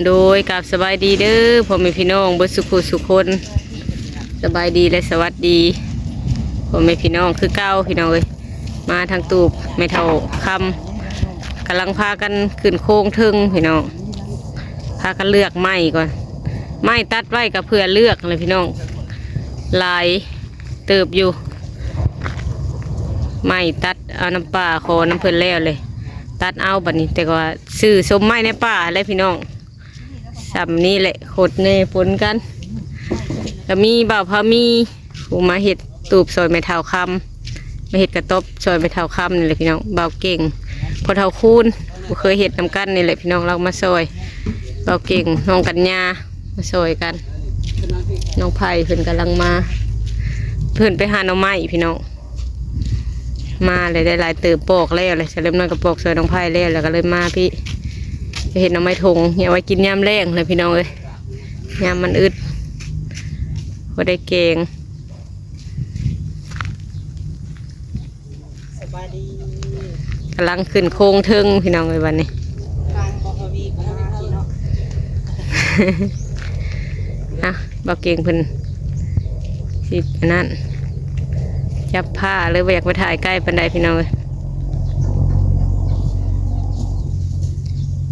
ໂດຍ ກາບສະບາຍດີເດີພໍ່ແມ່ພີ່ນ້ອງເບິດສຸຂູສຸຄົນ. ສະບາຍດີ ແລະ ສະຫວັດດີພໍ່ແມ່ພີ່ນ້ອງຄືເກົ່າພີ່ນ້ອງເອີຍ. ມາທາງຕູບແມ່ເຖົ້າຄຳ ກຳລັງພາກັນຂຶ້ນໂຄງເທິງພີ່ນ້ອງ. ພາກັນເລືອກໄມ້ກ່ອນ ໄມ້ຕັດໄວ້ກໍເພື່ອເລືອກຫັ້ນແຫຼະພີ່ນ້ອງ. ຫຼາຍເຕີບຢູ່ ໄມ້ຕັດເອົານຳປ່າ ຂໍນຳເພິ່ນແລ້ວເລີຍ ຕັດເອົາບັດນີ້. ແຕ່ວ່າຊື້ຊົມໄມ້ໃນປ່າແຫຼະພີ່ນ້ອງ. ສ່ຳນີ້ແຫຼະ ຄົດແນ່ປົນກັນ. ກໍມີບ່າວພາມີ ຜູ້ມາເຮັດຕູບຊ່ອຍແມ່ເຖົ້າຄຳ ມາເຮັດກະຕ໊ອບຊ່ອຍແມ່ເຖົ້າຄຳນີ້ແຫຼະພີ່ນ້ອງ. ບ່າວເກັ່ງ ພໍ່ເຖົ້າຄູນ ບໍ່ເຄີຍເຮັດນຳກັນນີ້ແຫຼະພີ່ນ້ອງ ລາວມາຊ່ອຍ. ບ່າວເກັ່ງ ນ້ອງກັນຍາ ມາຊ່ອຍກັນ. ນ້ອງໄພເພິ່ນກຳລັງມາ ເພິ່ນໄປຫາໜໍ່ໄມ້ພີ່ນ້ອງ. ມາແລ້ວໄດ້ຫຼາຍເຕີບ ປອກແລ້ວແຫຼະ ສະເລັມນ້ອຍກໍປອກຊ່ອຍນ້ອງໄພແລ້ວ ແລ້ວກໍເລີຍມາພີ້ ໄປເຮັດໜໍ່ໄມ້ຖົງ ເອົາໄວ້ກິນຍາມແລງແຫຼະພີ່ນ້ອງເອີຍ. ຍາມມັນອຶດ ບໍ່ໄດ້ແກງ. ສະບາຍດີ ກຳລັງຂຶ້ນໂຄງເທິງພີ່ນ້ອງເອີຍບັດນີ້. ທາງບໍ່ທະວີກໍມາພີ່ນ້ອງ. ອ່ະ ບ່າວເກັ່ງເພິ່ນຊິອັນນັ້ນ ຈັບຜ້າເລີຍ ບໍ່ຢາກໄປຖ່າຍໃກ້ປານໃດພີ່ນ້ອງເອີຍ.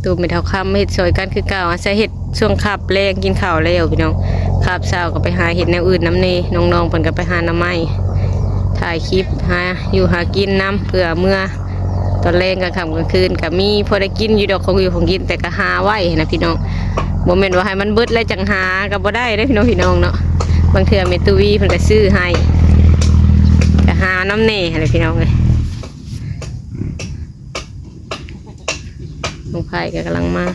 ຕູບແມ່ເຖົ້າຄຳເຮັດຊ່ອຍກັນຄືເກົ່າ ອາໄສເຮັດຊ່ວງຄາບແລງ ກິນເຂົ້າແລ້ວພີ່ນ້ອງ. ຄາບເຊົ້າກໍໄປຫາເຮັດແນວອື່ນນຳແດ່ ນ້ອງໆເພິ່ນກໍໄປຫາໜໍ່ໄມ້ ຖ່າຍຄລິບ ຫາຢູ່ຫາກິນນຳ ເພື່ອເມື່ອຕອນແລງ ກາງຄ່ຳກາງຄືນກໍມີພໍໄດ້ກິນຢູ່ດອກ ຂອງຢູ່ຂອງກິນ ແຕ່ກໍຫາໄວ້ຫັ້ນນະພີ່ນ້ອງ. ບໍ່ແມ່ນວ່າໃຫ້ມັນເບິດແລ້ວຈັ່ງຫາກໍບໍ່ໄດ້ເດ້ພີ່ນ້ອງ ພີ່ນ້ອງເນາະ. ບາງເທື່ອແມ່ຕູ້ວີເພິ່ນກໍຊື້ໃຫ້ ກໍຫານຳແດ່ຫັ້ນແຫຼະພີ່ນ້ອງເອີຍ. ນ້ອງໄພກໍກຳລັງມາ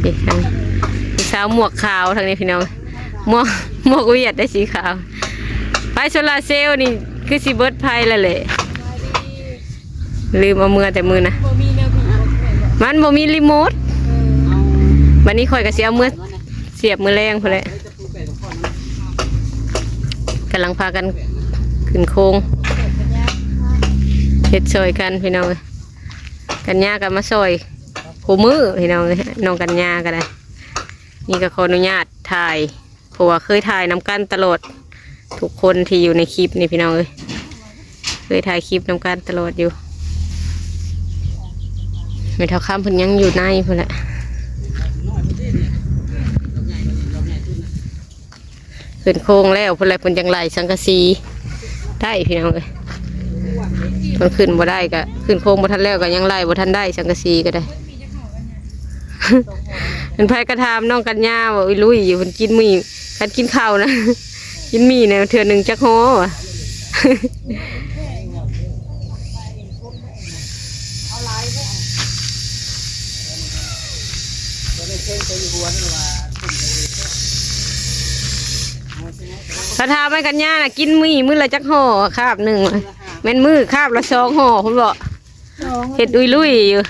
ເດ້ ທາງຜູ້ສາວໝວກຂາວທາງນີ້ພີ່ນ້ອງ. ໝວກ ໝວກຫວຽດໄດ້ສີຂາວ. ໄຟໂຊລາເຊວນີ້ຄືຊິເບິດໄຟແລ້ວແຫຼະ ລືມເອົາເມືອແຕ່ມື້ນະ ບໍ່ມີແນວ ມັນບໍ່ມີຣີໂມດ. ເອີ ບັດນີ້ຂ້ອຍກໍຊິເອົາເມືອສຽບມື້ແລງພຸ້ນແຫຼະ. ກຳລັງພາກັນຂຶ້ນໂຄງ ເຮັດຊ່ອຍກັນພີ່ນ້ອງເອີຍ. ກັນຍາກໍມາຊ່ອຍຄູ່ມື້ພີ່ນ້ອງເອີຍ ນ້ອງກັນຍາກໍໄດ້. ນີ້ກໍຂໍອະນຸຍາດຖ່າຍ ເພາະວ່າເຄີຍຖ່າຍນຳກັນຕະຫຼອດ ທຸກຄົນທີ່ຢູ່ໃນຄລິບນີ້ພີ່ນ້ອງເອີຍ ເຄີຍຖ່າຍຄລິບນຳກັນຕະຫຼອດຢູ່. ແມ່ເຖົ້າຄຳເພິ່ນຍັງຢູ່ໃນພຸ້ນແຫຼະ ຂຶ້ນໂຄງແລ້ວພຸ້ນແຫຼະ ເພິ່ນຈັ່ງໄລ່ສັງກະສີໄດ້ພີ່ນ້ອງເອີຍ. ເພິ່ນຂຶ້ນບໍ່ໄດ້ກໍ ຂຶ້ນໂຄງບໍ່ທັນແລ້ວ ກໍຍັງໄລ່ບໍ່ທັນໄດ້ສັງກະສີກໍໄດ້. ເພິ່ນ ໃຜກໍຖາມນ້ອງກັນຍາວ່າ ອຸ້ຍ ລຸຍຢູ່ ເພິ່ນກິນມື້ ຄັນກິນເຂົ້ານະ ກິນໝີ່ນະ ເທື່ອໜຶ່ງຈັກຫໍ່ວະ. ເຂົາຖາມໃຫ້ກັນຍານະ ກິນໝີ່ມື້ລະຈັກຫໍ່ ຄາບໜຶ່ງ ແມ່ນມື້ຄາບລະສອງຫໍ່ພຸ້ນເບາະ. ສອງ ເຮັດອຸ້ຍລຸຍຢູ່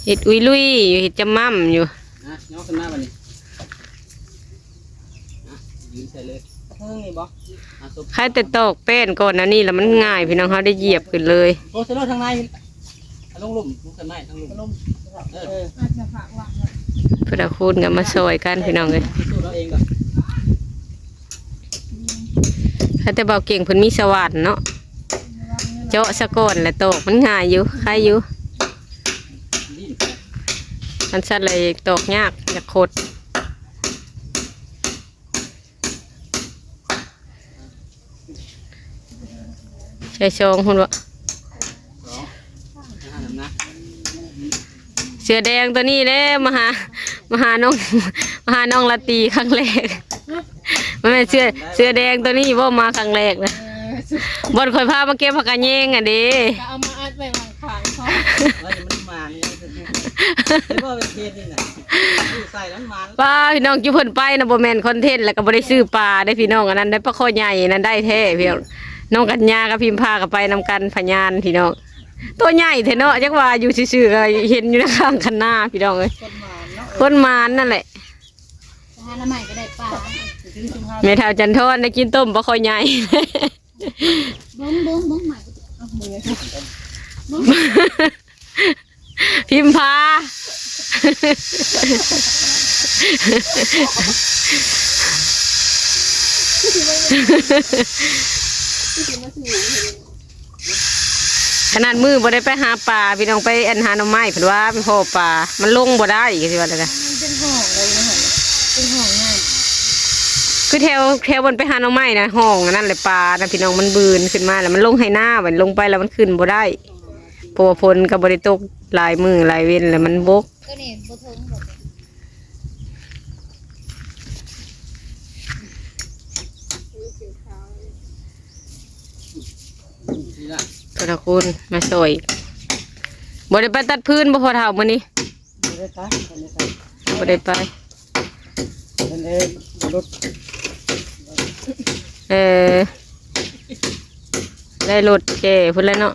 ເຮັດອຸ້ຍລຸຍຢູ່ ເຮັດຈຳໝ່ຳຢູ່. ນະ ຍໍຂຶ້ນມາບັດນີ້ ນະ ຢືນໃສ່ເລີຍ ເທິງນີ້ບໍ່? ນະ ສົບ ໃຄແຕ່ຕອກແປ້ນກ່ອນອັນນີ້ລະມັນງ່າຍພີ່ນ້ອງ ເຮົາໄດ້ຢຽບຂຶ້ນເລີຍ. ໂອ້ ໃສ່ໂລດທາງໃນ ເອົາລົງລຸ່ມ ລົງໃສ່ໄມ້ທາງລຸ່ມ ເອີ ພຸດທະຄູນກໍມາຊ່ອຍກັນພີ່ນ້ອງເອີຍ. ໃຄແຕ່ເບົາເກັ່ງເພິ່ນມີສະຫວ່ານເນາະ ເຈາະສະກ່ອນແລ້ວຕອກມັນງ່າຍຢູ່ ໄຄຢູ່. ອັນຊັ້ນເລີຍຕອກຍາກ ຢາກຂົດ. ໃສ່ຊອງພຸ້ນເບາະ. ເສືອແດງຕົວນີ້ແຫຼະ ມາຫາ ມາຫານ້ອງ ມາຫານ້ອງລາຕີຄັ້ງແລກ. ມັນແມ່ນເສືອ ເສືອແດງຕົວນີ້ບໍ່ ມາຄັ້ງແລກນະ. ເອີ ບ່ອນຂ້ອຍພາມາເກັບຜັກກະແຍງຫັ້ນເດ້ ກໍເອົາມາອັດໄວ້ຂ້າງໆ ເອີ ມັນມານີ້ ເຫັນບໍ່ ເປັນເຂດນີ້ນະ ຢູ່ໃສ່ແລ້ວມັນມາ. ປ້າ ພີ່ນ້ອງ ຈຸເພິ່ນໄປນະ ບໍ່ແມ່ນຄອນເທັນ ແລ້ວກໍບໍ່ໄດ້ຊື້ປາເດ້ພີ່ນ້ອງ. ອັນນັ້ນໄດ້ປາຄໍໃຫຍ່ ອັນນັ້ນໄດ້ແທ້ພີ່ນ້ອງ. ນ້ອງກັນຍາກັບພິມພາກໍໄປນຳກັນ ພະຍານພີ່ນ້ອງ. ຕົວໃຫຍ່ແທ້ເນາະ ຈັກວ່າຢູ່ຊື່ໆ ກໍເຫັນຢູ່ໃນຂ້າງຄັນນາພີ່ນ້ອງເອີຍ. ຄົນໝານເນາະ ຄົນໝານນັ້ນແຫຼະ. ໄປຫາໜໍ່ໄມ້ກໍໄດ້ປາ ແມ່ເຖົ້າຈັນທອນໄດ້ກິນຕົ້ມປາຄໍໃຫຍ່. ເບິ່ງ ເບິ່ງ ເບິ່ງໃໝ່ ເອົາໝູ ພິມພາ ຂະໜາດມື້ບໍ່ໄດ້ໄປຫາປາ ພີ່ນ້ອງ ໄປອັນຫາໜໍ່ໄມ້ ເພິ່ນວ່າໄປພໍ້ປາ ມັນລົງບໍ່ໄດ້ ຄືວ່າແລ້ວກະ ມັນເປັນຮ່ອງເລີຍນະ ເປັນຮ່ອງງາມ ຄືແຖວ ແຖວບ່ອນໄປຫາໜໍ່ໄມ້ນະ ຮ່ອງອັນນັ້ນແຫຼະ ປານະ ພີ່ນ້ອງ ມັນບືນຂຶ້ນມາ ແລ້ວມັນລົງໄຮ່ນາ ບັດລົງໄປແລ້ວມັນຂຶ້ນບໍ່ໄດ້ ເພາະວ່າຝົນກໍບໍ່ໄດ້ຕົກຫຼາຍມື້ຫຼາຍເວັນ ແລ້ວມັນບົກ ຕົວນີ້ບໍ່ເຖິງບໍ່ ພໍ່ເຖົ້າຄູນມາຊ່ອຍ ບໍ່ໄດ້ໄປຕັດຟືນບໍ່ພໍ່ເຖົ້າມື້ນີ້? ບໍ່ໄດ້ໄປ ບໍ່ໄດ້ໄປ ບໍ່ໄດ້ໄປ ເພິ່ນເອີ ບໍ່ລົດ ເອີ ໄດ້ລົດແກ່ພຸ້ນແຫຼະເນາະ.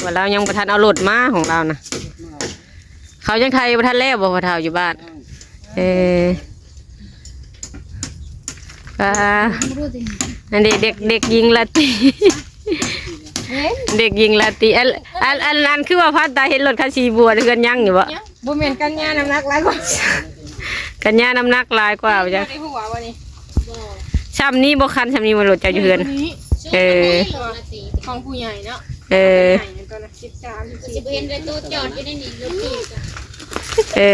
ວ່າລາວຍັງບໍ່ທັນເອົາລົດມາຂອງລາວນະ ເຂົາຍັງໄຖບໍ່ທັນແລ້ວບໍ່ ພໍ່ເຖົ້າຢູ່ບ້ານ? ເອີ ອ່າ ອັນນີ້ເດັກ ເດັກຍິງລາຕີ ເດັກຍິງລາຕີ ອັນ ອັນ ອັນ ອັນຄືວ່າຜ່ານຕາເຫັນລົດຄັນສີບົວເຮືອນຍັງຢູ່ບໍ່? ບໍ່ແມ່ນກັນຍານ້ຳໜັກຫຼາຍກວ່າ ກັນຍານ້ຳໜັກຫຼາຍກວ່າວ່າຈັ່ງ ໃນຫົວບໍ່ນີ້ ຊ່ຳນີ້ບໍ່ຄັນ ຊ່ຳນີ້ບໍ່ລົດເຈົ້າຢູ່ເຮືອນ ເອີ ຂອງຜູ້ໃຫຍ່ເນາະ ເອີ ໃຫຍ່ຕອນນັ້ນສິບສາມ ສິບສີ່ ຊິບໍ່ເຫັນເລີຍໂຕຈອດຢູ່ໃນນີ້ລົດຖີບ ເອີ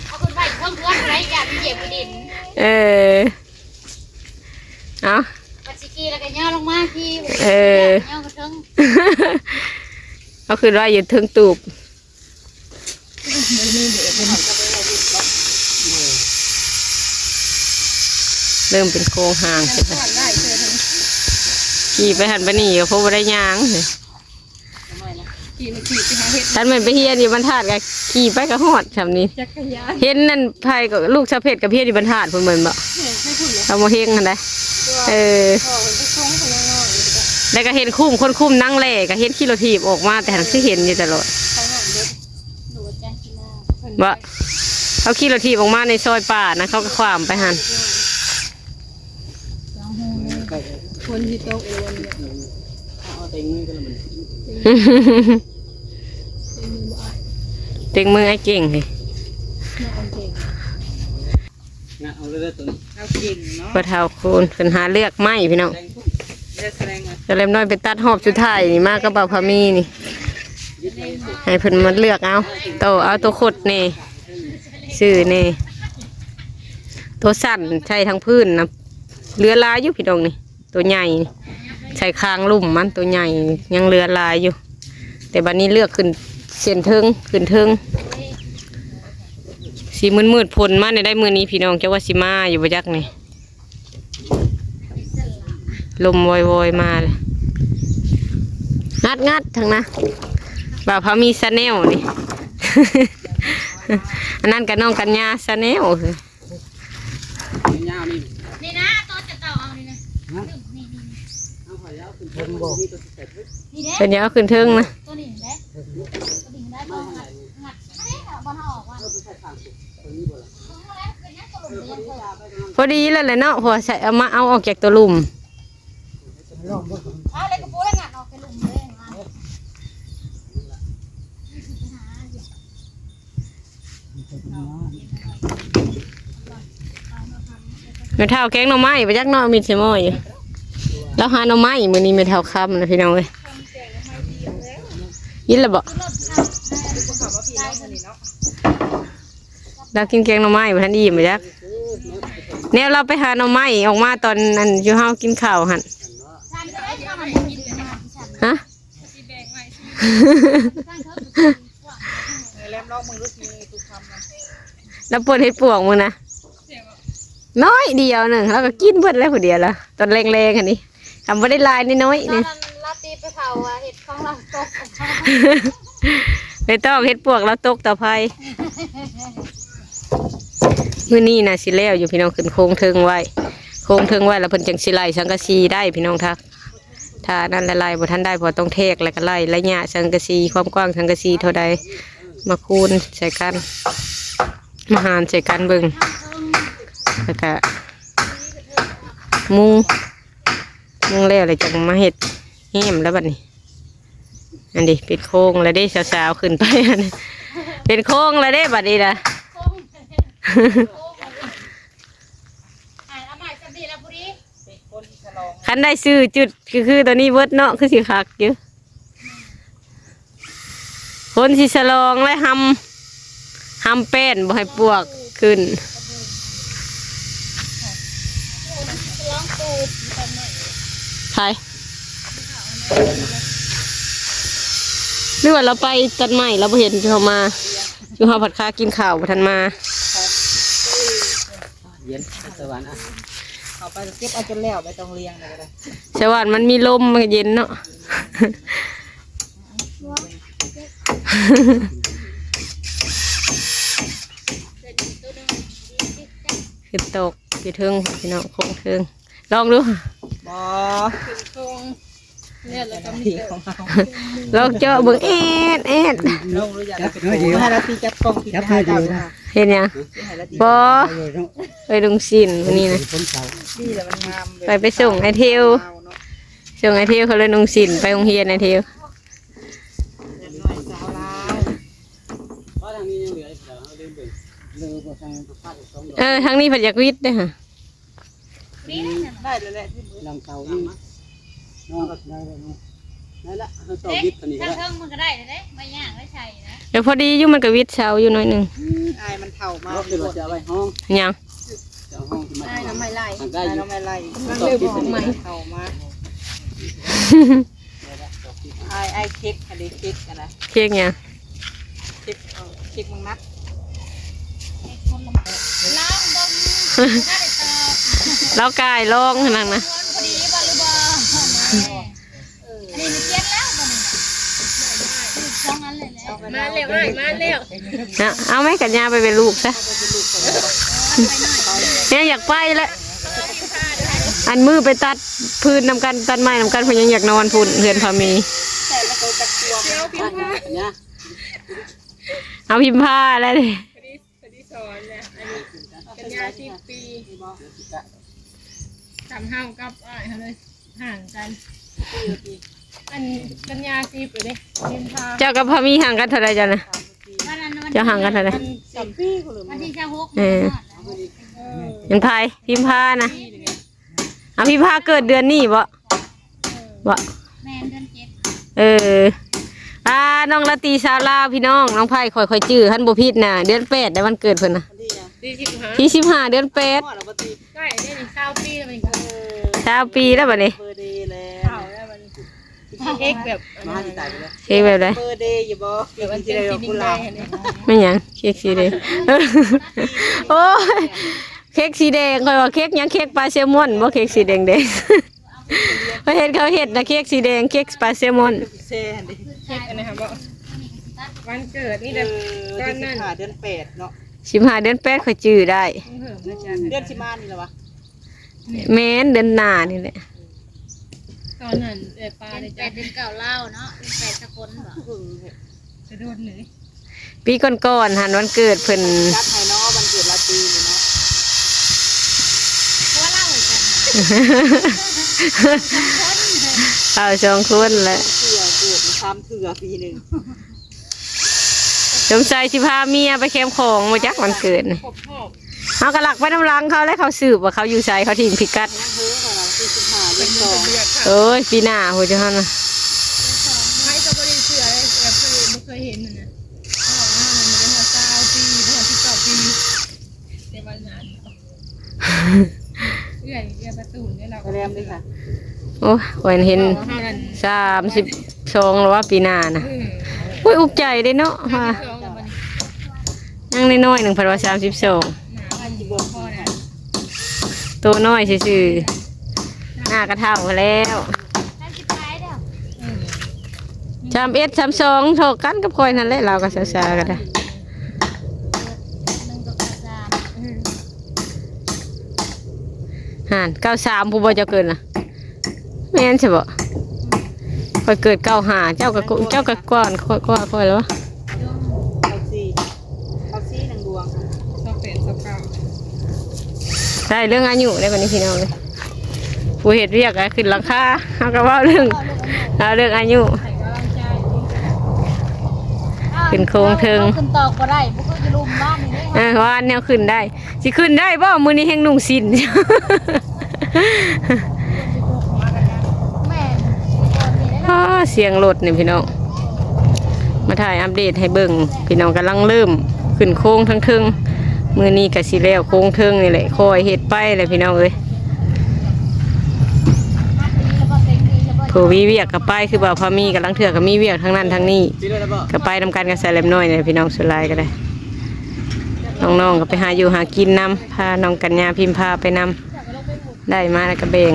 ເອົາຂຶ້ນໄວ້ເທິງເຮືອນໄດ້ ຢ້ານມັນຢຽບທີ່ດິນ ເອີ ເອົາ ບັດຊິຂີ່ແລ້ວກໍຍ່າວລົງມາຂີ່ ເອີ ຍ່າວກະເທິງ ເອົາຂຶ້ນໄວ້ຢູ່ເທິງຕູບ. ເລີ່ມເປັນໂຄງຮ່າງຂຶ້ນແລ້ວ ຂີ່ໄປຫັ້ນໄປນີ້ກໍພໍບໍ່ໄດ້ຍ່າງ ຄັນແມ່ນໄປຮຽນຢູ່ບັນທາດກໍຂີ່ໄປກໍຮອດຊ່ຳນີ້ ຈັກກະຍານ ເຫັນນັ້ນໃຜກໍລູກສາວເພັດກໍໄປຮຽນຢູ່ບັນທາດພຸ້ນແມ່ນບໍ່? ເອີ ໃນພຸ້ນເລີຍ ເອົາມາເຮັງຫັ້ນໃດ ເອີ ພໍ່ເພິ່ນໄປສົ່ງເພິ່ນຍັງນ້ອຍຢູ່ ແລ້ວກໍເຫັນຄຸ້ມ ຄົນຄຸ້ມນາງແຫຼກໍເຫັນຂີ່ລົດຖີບອອກມາ ແຕ່ຫັ້ນຄືເຫັນຢູ່ຕະຫຼອດ ບໍ່ ເຂົາຂີ່ລົດຖີບອອກມາໃນຊອຍປ່ານະ ເຂົາກໍຂ້າມໄປຫັ້ນ ຝົນຊິຕົກອີກແລ້ວ ເຕັງມືອ້າຍເກັ່ງເດ ເນາະ ເກັ່ງ ງະເອົາເລີຍເດີຕົວນີ້ ເອົາເກັ່ງເນາະ ພໍ່ເຖົ້າຄູນເພິ່ນຫາເລືອກໄມ້ພີ່ນ້ອງ ເລືອກສະແດງ ສາວແຫຼມນ້ອຍໄປຕັດຮອບສຸດທ້າຍນີ້ ມາກັບບ່າວພາມີນີ້ ໃຫ້ເພິ່ນມາເລືອກເອົາ ໂຕເອົາໂຕຄົດແດ່ ຊື່ແດ່ ໂຕສັ້ນໃສ່ທາງພື້ນນະ ເຫຼືອຫຼາຍຢູ່ພີ່ນ້ອງນີ້ ໂຕໃຫຍ່ນີ້ ໃສ່ຄາງລຸ່ມມັນ ໂຕໃຫຍ່ຍັງເຫຼືອຫຼາຍຢູ່ ແຕ່ບັດນີ້ເລືອກຂຶ້ນເສັ້ນເທິງ ຂຶ້ນເທິງ ຊິມືດໆ ຝົນມາແນວໃດມື້ນີ້ພີ່ນ້ອງ ຈັກວ່າຊິມາຢູ່ບໍ່ຈັກນີ້ ລົມວອຍໆ ມາແລ້ວ ງັດໆ ທາງນະ ບ່າວພາມີຊາແນວນີ້ ອັນນັ້ນກໍນ້ອງກັນຍາຊາແນວ ຍາວໆ ນີ້ ນີ້ນະ ໂຕຈະເອົາ ເອົານີ້ນະ ນີ້ໆ ເພິ່ນບໍ່ ນີ້ເດ້ ເພິ່ນຢາກເອົາຂຶ້ນເທິງນະ ໂຕນີ້ແຫຼະ ໂຕນີ້ໄດ້ ບໍ່ງັດ ອັນນີ້ບ່ອນເຮົາອອກວ່າ ພໍດີແລ້ວແຫຼະເນາະ ເພາະວ່າໃສ່ ເອົາມາ ເອົາອອກຈາກຕົວລຸ່ມ ເອົາເຫຼັກກະປູແລ້ວງັດອອກແຕ່ລຸ່ມເລີຍ ແມ່ເຖົ້າແກງໜໍ່ໄມ້ ບໍ່ຈັກເນາະ ມີດໃສ່ໝໍ້ຢູ່ ລາວຫາໜໍ່ໄມ້ ມື້ນີ້ແມ່ເຖົ້າຄຳນະ ພີ່ນ້ອງເອີຍ ກິນແລ້ວບໍ່? ລາວກິນແກງໜໍ່ໄມ້ບໍ່ທັນອີ່ມບໍ່ຈັກ ແນວລາວໄປຫາໜໍ່ໄມ້ອອກມາຕອນອັນຢູ່ເຮົາກິນເຂົ້າຫັ້ນ ຮະ ແລມລອງເບິ່ງດູຊິ ລາວປ່ນເຫັດປວກມື້ນະ ນ້ອຍດຽວໜຶ່ງ ລາວກໍກິນເບິດແລ້ວຜູ້ດຽວລະ ຕອນແລງໆຫັ້ນນີ້ ຄັນບໍ່ໄດ້ຫຼາຍນ້ອຍໆນີ້ ຕອນນັ້ນລາວຕີໄປເຜົາວ່າເຫັດຂອງລາວຕົກ ໄປຕອກເຫັດປວກລາວຕົກເຕົາໄຟ ມື້ນີ້ນະຊິແລ້ວຢູ່ພີ່ນ້ອງ ຂຶ້ນໂຄງເທິງໄວ້ ໂຄງເທິງໄວ້ ແລ້ວເພິ່ນຈັ່ງຊິໄລ່ສັງກະສີໄດ້ພີ່ນ້ອງ ຖ້າ ຖ້ານັ້ນລະໄລ່ບໍ່ທັນໄດ້ ເພາະຕ້ອງແທກ ແລ້ວກໍໄລ່ໄລຍະສັງກະສີ ຄວາມກວ້າງສັງກະສີເທົ່າໃດ ມາຄູນໃສ່ກັນ ມາຫານໃສ່ກັນເບິ່ງ ແລ້ວກະມຸງ ມຸງແລ້ວ ແລ້ວຈັ່ງມາເຮັດ ແຮມແລ້ວບັດນີ້. ອັນນີ້ເປັນໂຄງແລ້ວເດ້ ສາວໆຂຶ້ນໄປ ເປັນໂຄງແລ້ວເດ້ບັດນີ້ນະ. ຄັນໄດ້ຊື່ຈຸດຄື ຄືຕົວນີ້ເບິດເນາະ ຄືຊິຄັກຢູ່. ຄົນຊິສະຫຼອງແລະ ຫຳ ຫຳແປ້ນບໍ່ໃຫ້ປວກຂຶ້ນ. ໃຜ? ຫຼືວ່າລາວໄປຕັດໄມ້ ລາວບໍ່ເຫັນເຮົາມາ? ຢູ່ເຮົາພັດຄາກິນເຂົ້າບໍ່ທັນມາ. ເຢັນສະຫວັນ ອ່ະ ເອົາໄປເກັບເອົາຈົນແລ້ວ ໃບຕອງລຽງນີ້ກໍໄດ້. ສະຫວັນມັນມີລົມ ມັນກໍເຢັນເນາະ. ເຫັດຕອກຢູ່ເທິງພີ່ນ້ອງ ໂຄງເທິງ ລອງດູ. ບໍ່ ເທິງໂຄງ ແລ້ວກໍມີແຕ່ ລອງເຈາະເບິ່ງ ແອດ ແອດ ລອງດູ. ຢ່າ ຈັບໜ້ອຍດຽວ ໃຫ້ລາຕີຈັບກ້ອງ ຈັບໜ້ອຍດຽວນະ. ເຮັດຫຍັງ? ໃຫ້ລາຕີ ບໍ່ ເອີຍ ລຸງສິນ ມື້ນີ້ນະ ດີແລ້ວ ມັນງາມ. ໄປ ໄປສົ່ງອ້າຍເທວ ເນາະ ສົ່ງອ້າຍເທວ ເຂົາເລີຍນຸ່ງສິ້ນໄປໂຮງຮຽນ ອ້າຍເທວ. ເດັກນ້ອຍສາວລາວ ເອີ ທາງນີ້ເພິ່ນຢາກວິດເດ້ຫະ. ໄດ້ແລ້ວແຫຼະ ຫຼັງເຕົານີ້ເນາະ ໄດ້ແລ້ວເນາະ. ໄດ້ລະ ເຮົາຕໍ່ວິດຕົວນີ້ກໍໄດ້ ເທິງມັນກໍໄດ້ເດ້ ໄມ້ຫຍ້າງໄວ້ໃສ່ນະ. ເອີ ພໍດີຢູ່ ມັນກໍວິດເສົາຢູ່ໜ້ອຍໜຶ່ງ. ອາຍມັນເຖົ້າມາ ບໍ່ຄິດວ່າຈະເອົາໄວ້ຫ້ອງ ຫຍັງ? ຈະເອົາຫ້ອງທີ່ມັນ ອາຍໜໍ່ໄມ້ໄລ່ ຫາກໄດ້ຢູ່ ໜໍ່ໄມ້ໄລ່ ມັນເລີ່ມອອກໃໝ່ ເຖົ້າມາ. ອາຍ ອາຍເຄັກ ອັນນີ້ເຄັກ ອັນນະ ເຄັກຫຍັງ? ເຄັກ ເຄັກມັງນັດ ລາວກາຍລອງຫັ້ນນະ. ມາແລ້ວອ້າຍ ມາແລ້ວ ນະ ເອົາແມ່ກັນຍາໄປເປັນລູກຊະ. ແຮງຢາກໄປແຫຼະ ອັນມື້ໄປຕັດຟືນນຳກັນ ຕັດໄມ້ນຳກັນ ເພິ່ນຍັງຢາກນອນພຸ້ນ ເຮືອນພາມີ. ເອົາພິມພາແລ້ວ ພະດີສອນນະ ອັນນີ້ກັນຍາສິບປີ ສ່ຳເຮົາກັບອ້າຍເຮົາເລີຍ ຫ່າງກັນ ອັນກັນຍາສິບເດ້ ພິມພາ. ເຈົ້າກັບພາມີຫ່າງກັນເທົ່າໃດເຈົ້ານະ? ເຈົ້າຫ່າງກັນເທົ່າໃດ? ສິບປີພຸ້ນເລີຍ ວັນທີຊາວຫົກ ເອີ ມັນພາຍ ພິມພານະ. ອ່າ ພິມພາເກີດເດືອນນີ້ບໍ່? ບໍ່ ແມ່ນເດືອນເຈັດ. ເອີ ອ່າ ນ້ອງລາຕີສາວລາວ ພີ່ນ້ອງ ນ້ອງໄພ ຂ້ອຍ ຂ້ອຍຈື່ ຄັນບໍ່ຜິດນະ ເດືອນແປດໄດ໋ ວັນເກີດເພິ່ນນະ ທີສິບຫ້າ ທີສິບຫ້າ ເດືອນແປດ ໃກ້ເດ້ນີ້ ຊາວປີແລ້ວບັດນີ້ ຊາວປີແລ້ວບັດນີ້ ເບີເດແລ້ວ ເຄັກແບບ ມາຊິຕາຍໄປແລ້ວ ເຄັກແບບໃດ? ເບີເດຢູ່ບໍ່? ແບບອັນເປັນສີແດງ ແມ່ນຫຍັງ? ເຄັກສີແດງ ໂອ້ຍ ເຄັກສີແດງ ຂ້ອຍວ່າເຄັກຫຍັງ ເຄັກປາແຊລມອນບໍ່ ເຄັກສີແດງໆ ຂ້ອຍເຫັນເຂົາເຮັດນະ ເຄັກສີແດງ ເຄັກປາແຊລມອນ ເຄັກອັນນັ້ນຫາບໍ່ ວັນເກີດນີ້ແຫຼະ ເອີ ຕອນນັ້ນ ເດືອນສິບຫ້າ ເດືອນແປດເນາະ ສິບຫ້າ ເດືອນແປດ ຂ້ອຍຈື່ໄດ້ ເດືອນຊິມານີ້ລະວະ ແມ່ນ ເດືອນໜ້ານີ້ແຫຼະ ຕອນນັ້ນເອື້ອຍປາເດ້ ເດືອນແປດ ເດືອນເກົ້າລາວເນາະ ເດືອນແປດສາກົນບໍ່ ຈະໂດນເລີຍ. ປີກ່ອນໆຫັ້ນ ວັນເກີດເພິ່ນ ຈັດໃຫ້ເນາະ ວັນເກີດລາຕີນີ້ເນາະ ເອົາສອງຄົນແຫຼະ ເທື່ອເກີດສາມເທື່ອປີໜຶ່ງ ສົງໄສຊິພາເມຍໄປແຄມຂອງບໍ່ຈັກ ວັນເກີດນີ້ ເຮົາກໍລັກໄປນຳຫຼັງເຂົາແຫຼະ ເຂົາສືບວ່າເຂົາຢູ່ໃສ ເຂົາຖິ້ມພິກັດ ເອີຍ ປີໜ້າພຸ້ນເຈົ້າຫັ້ນນະ ໃຜກໍບໍ່ໄດ້ເຊື່ອເລີຍ ແບບເຄີຍ ບໍ່ເຄີຍເຫັນຫັ້ນນະ ເຮົາ ເຮົາມັນບໍ່ໄດ້ຮອດຊາວປີ ບໍ່ຮອດສິບເກົ້າປີ ແຕ່ວ່າງານ ເອື້ອຍ ເອື້ອຍປະຕູນເດ້ ລາວ ແລມເດ້ ໂອ້ຍ ຂ້ອຍເຫັນສາມສິບສອງແລ້ວວ່າ ປີໜ້ານະ ເອີ ໂອ້ຍ ອຸກໃຈເດ້ເນາະ ວ່າ ສາມສິບສອງແລ້ວບັດນີ້ ຍັງນ້ອຍໆໜຶ່ງ ເພິ່ນວ່າສາມສິບສອງ ໜ້າມັນຊິບໍ່ພໍນະ ໂຕນ້ອຍຊື່ໆ ໜ້າກະເຖົ້າແລ້ວ ສາມເອັດ ສາມສອງ ທໍ່ກັນກັບຂ້ອຍຫັ້ນແຫຼະ ລາວກໍຊ້າໆກໍໄດ້ ຫັ້ນ ເກົ້າສາມ ຜູ້ບໍ່ເຈົ້າເກີດນະ ແມ່ນຊະບໍ່? ຂ້ອຍເກີດເກົ້າຫ້າ ເຈົ້າກໍ ເຈົ້າກໍກ່ອນຂ້ອຍ ກ່ອນຂ້ອຍແລ້ວ ເກົ້າສີ່ ເກົ້າສີ່ ນາງດວງ ຊາວແປດ ຊາວເກົ້າ ໄດ້ເລື່ອງອາຍຸໄດ້ບັດນີ້ພີ່ນ້ອງເອີຍ ຜູ້ເຮັດວຽກກໍຂຶ້ນຫຼັງຄາ ເຮົາກໍເວົ້າເລື່ອງ ເອົາເລື່ອງອາຍຸ ຂຶ້ນໂຄງເທິງ ເຮົາຂຶ້ນຕອກບໍ່ໄດ້ ບໍ່ຄືຢູ່ລຸ່ມບ້ານນີ້ເດ້ ເອີ ວ່າແນວຂຶ້ນໄດ້ ຊິຂຶ້ນໄດ້ບໍ່? ມື້ນີ້ແຮ່ງນຸ່ງສິ້ນ ແມ່ນ ອ້າ ສຽງລົດນີ້ພີ່ນ້ອງ ມາຖ່າຍອັບເດດໃຫ້ເບິ່ງ ພີ່ນ້ອງກຳລັງເລີ່ມຂຶ້ນໂຄງທາງເທິງ ມື້ນີ້ກະຊິແລ້ວໂຄງເທິງນີ້ແຫຼະ ຄ່ອຍເຮັດໄປແຫຼະພີ່ນ້ອງເອີຍ. ຜູ້ມີວຽກກໍໄປ ຄືບ່າວພາມີ ກະລາງເທື່ອກໍມີວຽກທາງນັ້ນທາງນີ້ ກໍໄປນຳກັນກັບສາວແຫຼມນ້ອຍນີ້ພີ່ນ້ອງ ສ່ວນຫຼາຍກໍໄດ້ ນ້ອງໆກໍໄປຫາຢູ່ຫາກິນນຳ ພານ້ອງກັນຍາພິມພາໄປນຳ ໄດ້ມາແລ້ວກໍແບ່ງ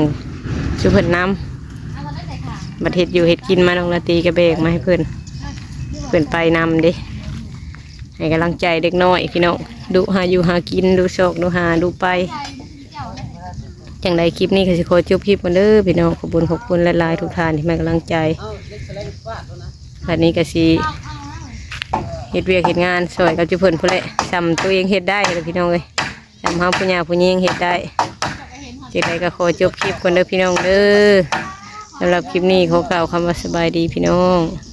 ສູ່ເພິ່ນນຳ ບັດເຮັດຢູ່ເຮັດກິນມາ ນ້ອງລາຕີກໍແບ່ງມາໃຫ້ເພິ່ນ ເພິ່ນໄປນຳເດ້ ໃຫ້ກຳລັງໃຈເດັກນ້ອຍພີ່ນ້ອງ ດຸຫາຢູ່ຫາກິນ ດຸຊອກດຸຫາດຸໄປ. ຈັ່ງໃດຄລິບນີ້ກໍຊິຂໍຈົບຄລິບກ່ອນເດີພີ່ນ້ອງ ຂອບຄຸນຂອບຄຸນຫຼາຍໆທຸກທ່ານທີ່ໃຫ້ກຳລັງໃຈ ບັດນີ້ກໍຊິເຮັດວຽກເຮັດງານຊ່ອຍກັບຈຸເພິ່ນພຸ້ນແຫຼະ ສ່ຳຕົວເອງເຮັດໄດ້ແຫຼະພີ່ນ້ອງເອີຍ ສ່ຳເຮົາຜູ້ຍ່າຜູ້ຍິງເຮັດໄດ້. ຈັ່ງໃດກໍຂໍຈົບຄລິບກ່ອນເດີພີ່ນ້ອງເດີ ສຳລັບຄລິບນີ້ຂໍກ່າວຄຳວ່າສະບາຍດີພີ່ນ້ອງ.